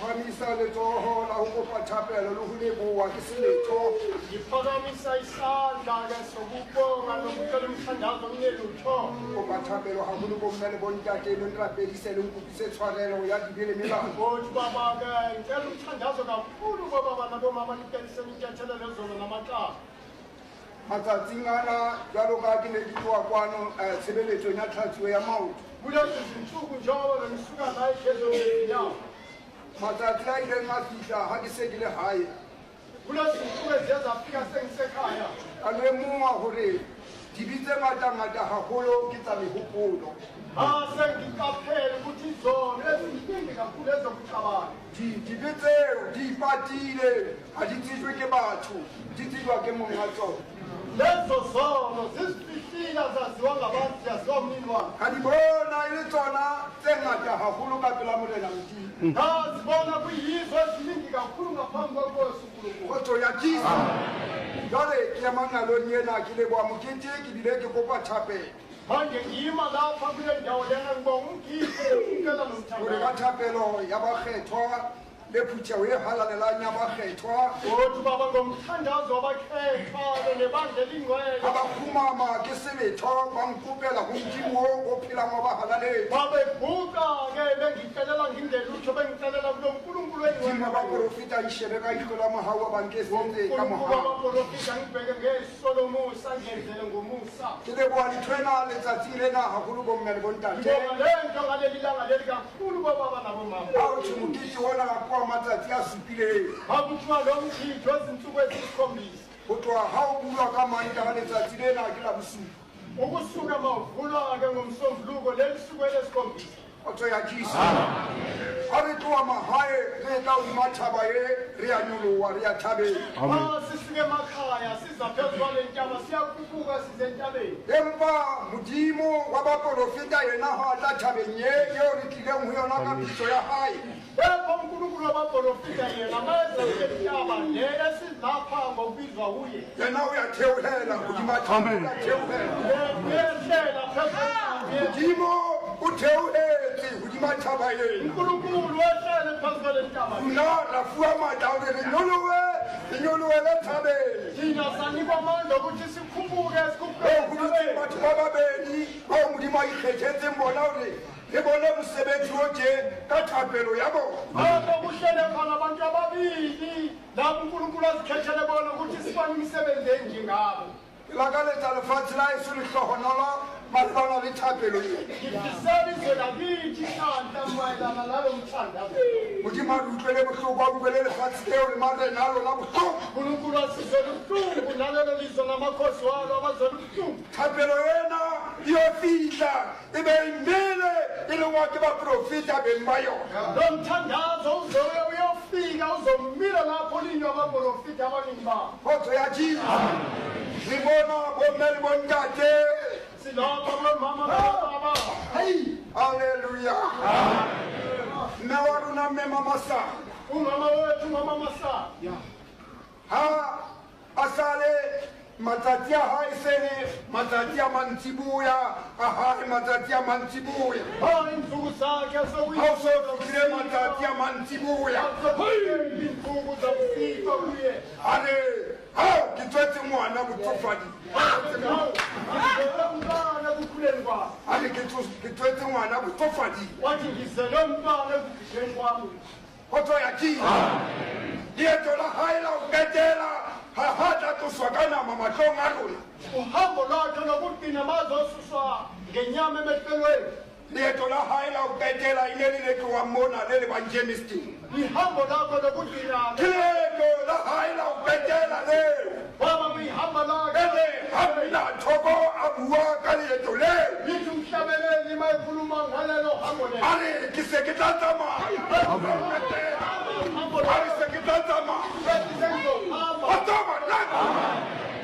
Phahamisa letsoho la ho kopa thapelo le ho leboha ke se letho. Ngiphakamisa isandla-ke sokubonga nokucela umthandazo nginelutho. Kopa thapelo haholo bomme le bontate, le nrapedise le nkopise tshwarelo ya dibe le melato. Othi baba-ke ngicela umthandazo kakhulu bobaba nabomama niceliseni intethelelo zono namacala. Matsatsing ana jwalo ka ke ne ke tloha kwano tshebeletsong ya tlhatsuo ya maoto. Kulezi zinsuku njengoba bengisuka la egezweni ngezinyawo. Matsatsi a ileng a fihla ha ke se ke le hae. Kulezi zinsuku eziye zafika sengisekhaya. Ka lemoha hore dibe tse ngatangata haholo ke tsa mehopolo. Ha sengiqaphele ukuthi izono eziningi kakhulu ezokucabanga. Dibe tseo di ipatile, ha di tsejwe ke batho, di tsejwa ke monga tsona. Lezo zono zizifihlile azaziwa ngabantu ziyaziwa umnini wazo. Ka di bona e le tsona tse ngata haholo ka pela Morena Modimo. Ngazibona kuyizo eziningi kakhulu ngaphambi kwenkosi uNkulunkulu. Kgotso ya Jesu. Jwale ke ema nqalong ena ke leboha mokete ke bile ke kopa thapelo. Manje ngima lapha kule ndawo lena ngibonga umgidi ngicela Hore ka nomthandazo. thapelo ya bakgethwa le phutheho e halalelang ya bakgethwa. Othi baba ngomthandazo wabakhethwa nebandla elingcwele. Ha ba kgumama ke seletho ba nkopela ho Modimo o o phelang wa bahalaledi. Babeguqa-ke bengicelela ngingelutho bengicelela kulo Nkulunkulu Modimo wa engcwele. baporofeta nshebe ka ihlo la mohau wa ba nketsetse ka Nkulunkulu mohau. wabaprofita ngibheke ngeso lomusa ngenzele ngomusa. Ke leboha ntho ena letsatsing lena haholo bomme le bontate. Ngibonga le nto ngaleli langa leli kakhulu bobaba nabomama. Ha ho thwe mokete ona ke wa matsatsi a supileng. Ha kuthiwa lo mgidi wezinsuku eziyisikhombisa. Ho tloha ha o bulwa ka Mantaha letsatsi lena ke la bosupa. Ukusuka mawuvulwa-ke ngomsombuluko leli suku elesikhombisa. Kgotso ya Jesu. Ha re tloha mahae re tla hodima thaba e re ya nyoloha re ya thabeng. Ha sisuke emakhaya siza phezu kwale ntaba siyakhuphuka size entabeni. Empa Modimo wa baporofeta yena ha a tla thabeng ye eo re tlileng ho yona ka pitso ya hae. Kepha uNkulunkulu wabaprofita yena mayeza kule ntaba le esilapha ngokubizwa kuye. Yena o ya theohela hodima thaba, o ya theohela. Yena uyehlela phezu kwentaba. Modimo o theohetse hodima thaba ena. uNkulunkulu wehlele phezu kwale ntaba. Nna ra fuwa matla hore re nyolohe, re nyolohele thabeng. Thina sanikwa amandla ukuthi sikhuphuke sikhuphuke Moo ho dutseng entabeni. batho ba babedi bao Modimo a ikgethetseng bona hore re bone mosebetsi o tje ka thapelo ya bona. Lapho kuhlele khona abantu ababili lapho uNkulunkulu azikhethele bona ukuthi sibone imisebenzi enjengabo. Ke lakaletsa lefatshe la heso lehlohonolo malebana le thapelo ena. Ngifisela izwe lakithi inhlanhla mayelana nalo mthandazo. Modimo a re utlwele bohloko, a utlwele lefatshe leo le marena a lona bohloko. uNkulunkulu asizwele ubuhlungu nalelo lizwe namakhosi walo abazwele ubuhlungu. Thapelo ena e yo fihla e be e mmele e lengwa ke baprofeta beng ba yona. Lo mthandazo uzoya uyofika uzomila lapho linywa abaprofita abaningi babo. Kgotso ya Jesu. Re bona bomme le bontate. Silapha bomama nabobaba. Haleluya. Mme wa rona mme Mama Sala. Umama wethu umama Masala. Ha a sale matsatsi a hae sele matsatsi a mantsiboya a hae matsatsi a mantsiboya. Ha insuku zakhe Ha o so fihlile matsatsi a mantsiboya. Insuku zakusihlwa kuye. A re hao ke tswetse ngwana botsofadi. Ngizele umntwana ekukhuleni kwami. A re ke tswetse ngwana botsofadi. Wathi ngizele umntwana ekugugeni kwami. Kgotso ya Jesu. Leeto la hae la ho qetela ha ha tla tloswa ka nama mahlong a rona. Uhambo lwakhe lokugcina bazosuswa ngenyama emehlelweni. Leeto la hae la ho qetela e ne le le tlohang mona le lebang Germiston. Ihambo lakho lokugcina. Ke leeto la hae la ho qetela leo. Baba kuyihambo lakhe. Ene ha mmina Thoko a bua ka leeto leo. Lithi umhlabeleli uma ekhuluma ngalelo hambo lelo. A re ke se ke tla tsamaya. A re se ke tla tsamaya. Wa tsamaya nna.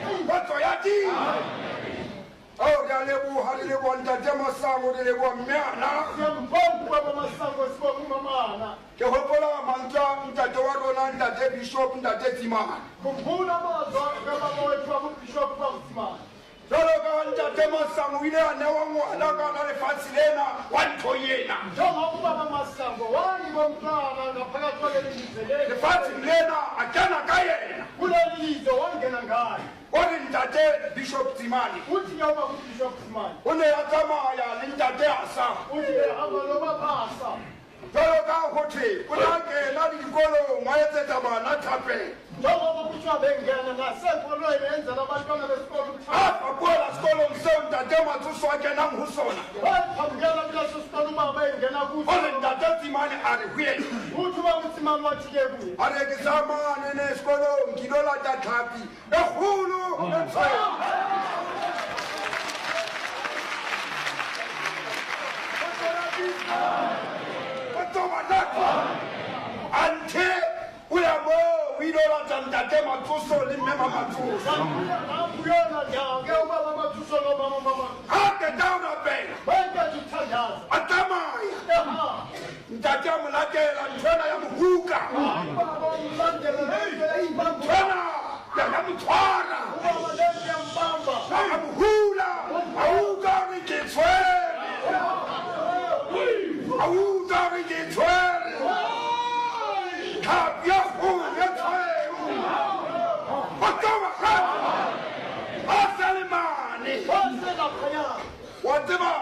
Kgotso ya Jesu. Ao re a leboha, re leboha ntate Masango, re leboha mme ana. Siyambonga ubaba Masango, sibonga umama Ana. Ke hopola mantswe a ntate wa rona, ntate Bishop, ntate Tsimane. Khumbula amazwi kababa wethu ubaba uBishop ubaba Tsimane. Jwalo ka ntate Masango o ile a newa ngwana ka la lefatshe lena wa ntho ena. Njengoba ubaba Masango wanikwa umntwana ngaphakathi kwaleli lizwe leli. Lefatsheng lena a kena ka yena. Kuleli lizwe wangena ngayo. O re ntate Bishop Tsimane. Uthi ke ubaba uBishop Tsimane. O ne a tsamaya le ntate Asa. Uthi behamba nobaba Asa. Jwalo ka ho thwe o ne a kena le dikolong a etsetsa bana thapelo. Njengoba kuthiwa bengena nasekolweni enzela abantwana besikole A fapohela sekolong seo ntate Matsoso a kenang ho sona. Waphambukela kuleso sikole ubaba engena kuso. O re ntate Tsimane a re ho yena. Uthi ubaba uTsimane wathi ke kuye. A re ke sa mane ne sekolong ke ilo lata tlhapi e kgolo e tshweu. Anthe o ya moo o ile o lata ntate Matsoso le mme Matsoso. Ha qeta ho rapela, a tsamaya. Ntate a mo latela, ntho ena ya mo huka. Ntho ena ya mo tshwara. A mo hula, a utlwa hore ke tshwere. A utlwa hore ke tshwere. Tlhapi ya kgolo e tshweu. O tloha gape. A sa le mane. Wa tseba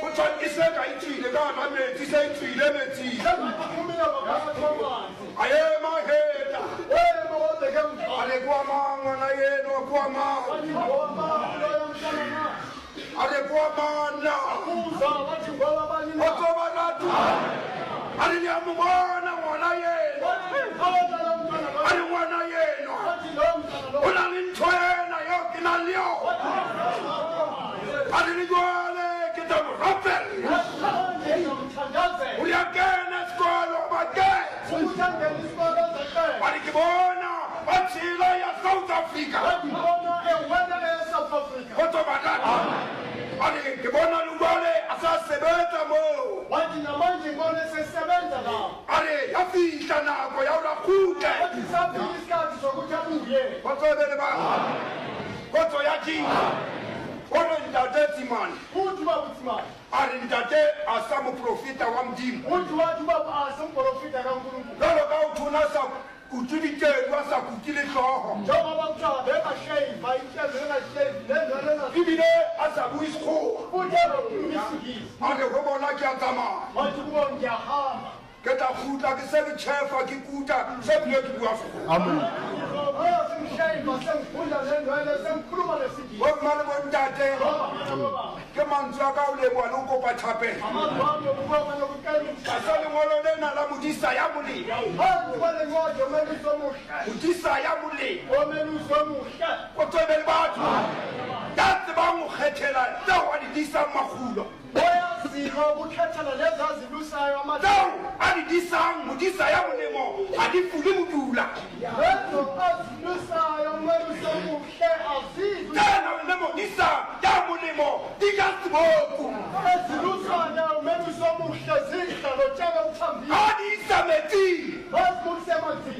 ho thweng e se ka e tswile ka hara metsi, se e tswile metsing. A ema heta. A re kwa mang ngwana eno, kwa mang? A re kwa mana. O tsoba ratu. A re le a mo bona ngwana eno. A re ngwana eno. O na le ntho ena eo ke nang le yona. A re le jwale ke tla mo rapella. O ya kena sekolo ba kena. A re ke bona ba tshela ya South Africa. Ho tsoba ratu. A re ke bona le jwale a sa sebetsa moo. A re ya fihla nako ya hore a kgutle. Ba tswele ba. Kgotso ya Jesu. O re ntate Tsimane. A re ntate a sa moprofeta wa Modimo. Jwalo ka ho thona sa kutu ditedu, a sa kutu le hlooho. Ebile a sa bue Sekgowa. A re ho bona ke a tsamaya. Ke tla kgutla ke se ke tjhefa ke kuta se bile ke bua Sekgowa. Bo mma le bo ntate, ke mantswe a ka ho leboha le ho kopa thapelo. Tlasa lengolo lena la modisa ya molemo. Modisa ya molemo. O tswebe le batho. Ya tsebang ho kgethela tseo a di disang makgulo. Tseo a di disang modisa ya molemo ha di fule modula. Tse nang le modisa ya molemo di ka seboko. Ha di isa metsing,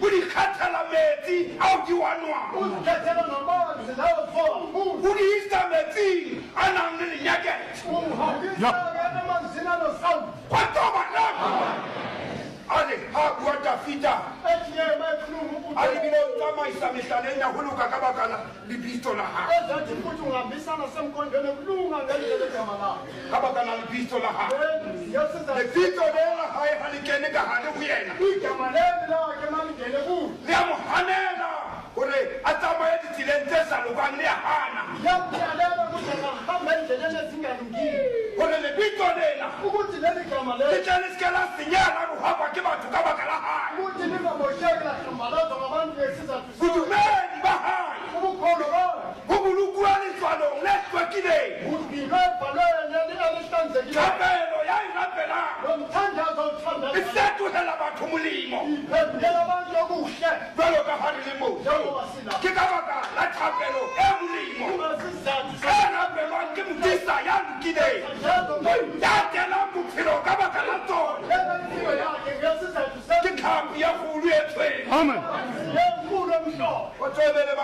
o di kgathela metsi ao di wa nwang. O di isa metsing a nang le lenyakethe. Kgotso bana. A re ha bua Dafida, a re bile o tsamaisa mehlaleng ya ho loka ka baka la lebitso la hae. Ka baka la lebitso la hae. Lebitso le la hae ha le kene ka hare ho yena. Le a mo hanela hore a tsamaye ditseleng tse sa lokang, le a hana. Hore lebitso lena le tle le se ke la senyeha la rohakwa ke batho ka baka la hae. Bodumedi ba hae bo bolokuwa letswalong le hlwekileng. Thapelo ya e rapelang e fetohela batho molemo. Jwalo ka ha re le moo, ke ka baka la thapelo e molemo e rapelwang ke modisa ya lokileng, ya telang bophelo ka baka la tsona. Ke tlhapi ya kgolo e tshweu. Amen. O tswele ba.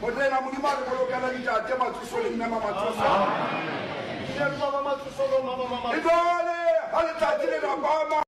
Ho Morena Modimo a re bolokela ditate Matsoso le mme Mamatsoso. Baba Matsoso le mama Mama. Le jwale ha letsatsi le rapama.